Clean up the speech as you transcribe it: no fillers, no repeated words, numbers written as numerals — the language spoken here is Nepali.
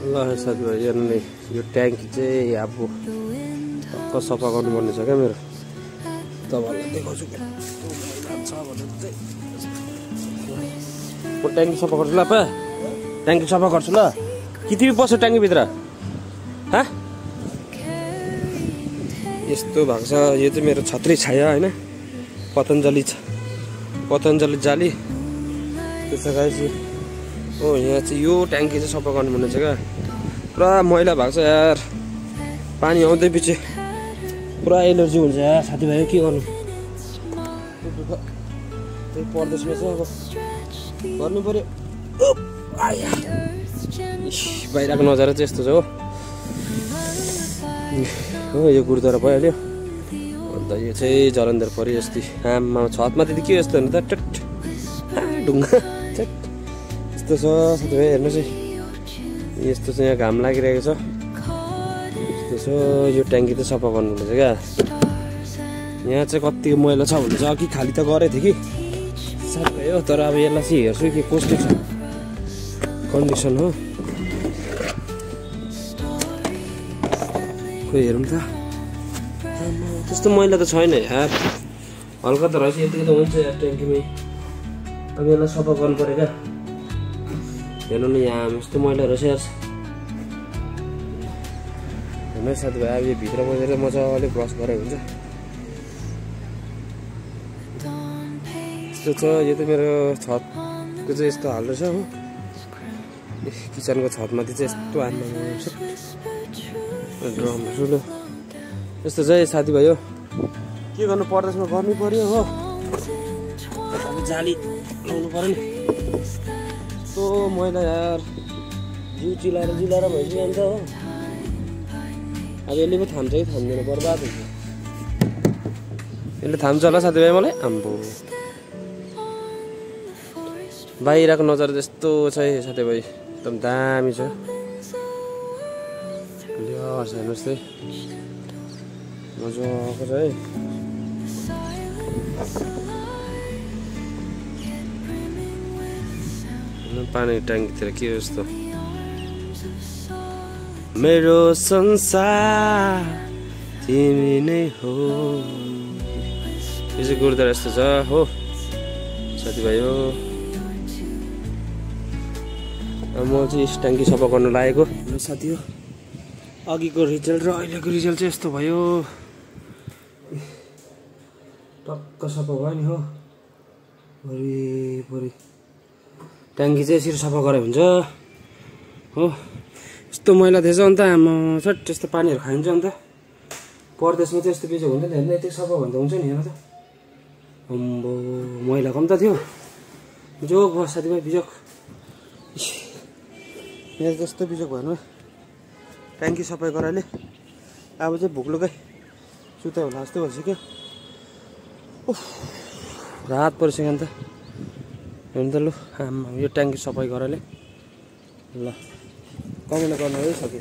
ल साथीभाइ हेर्नु नि यो ट्याङ्की चाहिँ अब टक्क सफा गर्नुपर्ने छ क्या मेरो तपाईँहरूलाई देखाउँछु छ भनेर चाहिँ म ट्याङ्की सफा गर्छु ल पा ट्याङ्की सफा गर्छु ल कि तिमी बस्छ ट्याङ्कीभित्र हा यस्तो भएको छ यो चाहिँ मेरो छत्री छाया होइन पतञ्जली जाली त्यसो गाइस हो यहाँ चाहिँ यो ट्याङ्की चाहिँ सफा गर्नुपर्ने छ क्या पुरा मैला भएको छ यार पानी आउँदै पछि पुरा एलर्जी हुन्छ यार साथीभाइ के गर्नु त्यही परदेशमा चाहिँ अब गर्नु पर्यो बाहिरको नजारा चाहिँ यस्तो छ हो यो गुरुद्वारा भइहाल्यो अन्त यो चाहिँ जलन्धर पऱ्यो जस्तै आमा छतमा त्यति के यस्तो त टट ढुङ्गा यस्तो छ साथीभाइ हेर्नुहोस् है यस्तो चाहिँ यहाँ घाम लागिरहेको छ यस्तो छ यो ट्याङ्की त सफा गर्नुपर्छ क्या यहाँ चाहिँ कति मैला छ भने चाहिँ अघि खाली त गरेको थिएँ कि साथीभाइ हो तर अब यसलाई चाहिँ हेर्छु कि कस्तो छ कन्डिसन हो खोइ हेरौँ त त्यस्तो मैला त छैन यार हल्का त रहेछ यतिको त हुन्छ यार ट्याङ्कीमै अब यसलाई सफा गर्नु पऱ्यो क्या हेर्नु न यहाँ यस्तो मैला रहेछ यार हेर्नु साथीभाइ अब यो भित्र बसेर मजाले ब्रस गरेको हुन्छ यस्तो छ यो त मेरो छतको चाहिँ यस्तो हाल्दो छ हो किचनको छतमाथि चाहिँ यस्तो हाल्नु ड्रम ठुलो यस्तो चाहिँ साथीभाइ हो के गर्नु परदेशमा गर्नै पर्यो हो अब जाली लाउनु पर्यो नि यस्तो मैला यार जिउ चिलाएर भइसक्यो हो अब यसले पो थाम्छ कि थाम्दैन बर्बाद हुन्छ यसले थाम्छ होला साथीभाइ मलाई आम्बो बाहिरको नजारा त्यस्तो छ है साथीभाइ एकदम दामी छ हेर्नुहोस् है मजाको छ है पानी ट्याङ्कीतिर के हो यस्तो मेरो संसार तिमी नै हो यो चाहिँ गुरुद्वारा यस्तो छ हो साथीभाइ हो म चाहिँ यस ट्याङ्की सफा गर्नु लागेको साथी हो अघिको रिजल्ट र अहिलेको रिजल्ट चाहिँ यस्तो भयो टक्क सफा भयो नि हो वरिपरि ट्याङ्की चाहिँ यसरी सफा गरे हुन्छ हो यस्तो मैला थिएछ अन्त आमा सट त्यस्तो पानीहरू खाइन्छ अन्त परदेशमा चाहिँ यस्तो बिजोग हुन्छ नि हेर्नु यति सफा भन्दा हुन्छ नि हेर त अम्बो मैला कम त थियो जोग भयो साथीभाइ बिजोग यहाँ जस्तो बिजोग भएन ट्याङ्की सफाइ गराले अब चाहिँ भुक्लुकै सुता होला जस्तो भइसक्यो रात परिसक्यो अन्त हेर्नु त लु आमा यो ट्याङ्की सफाइ गराले ल कमेन्ट गर्नु है सके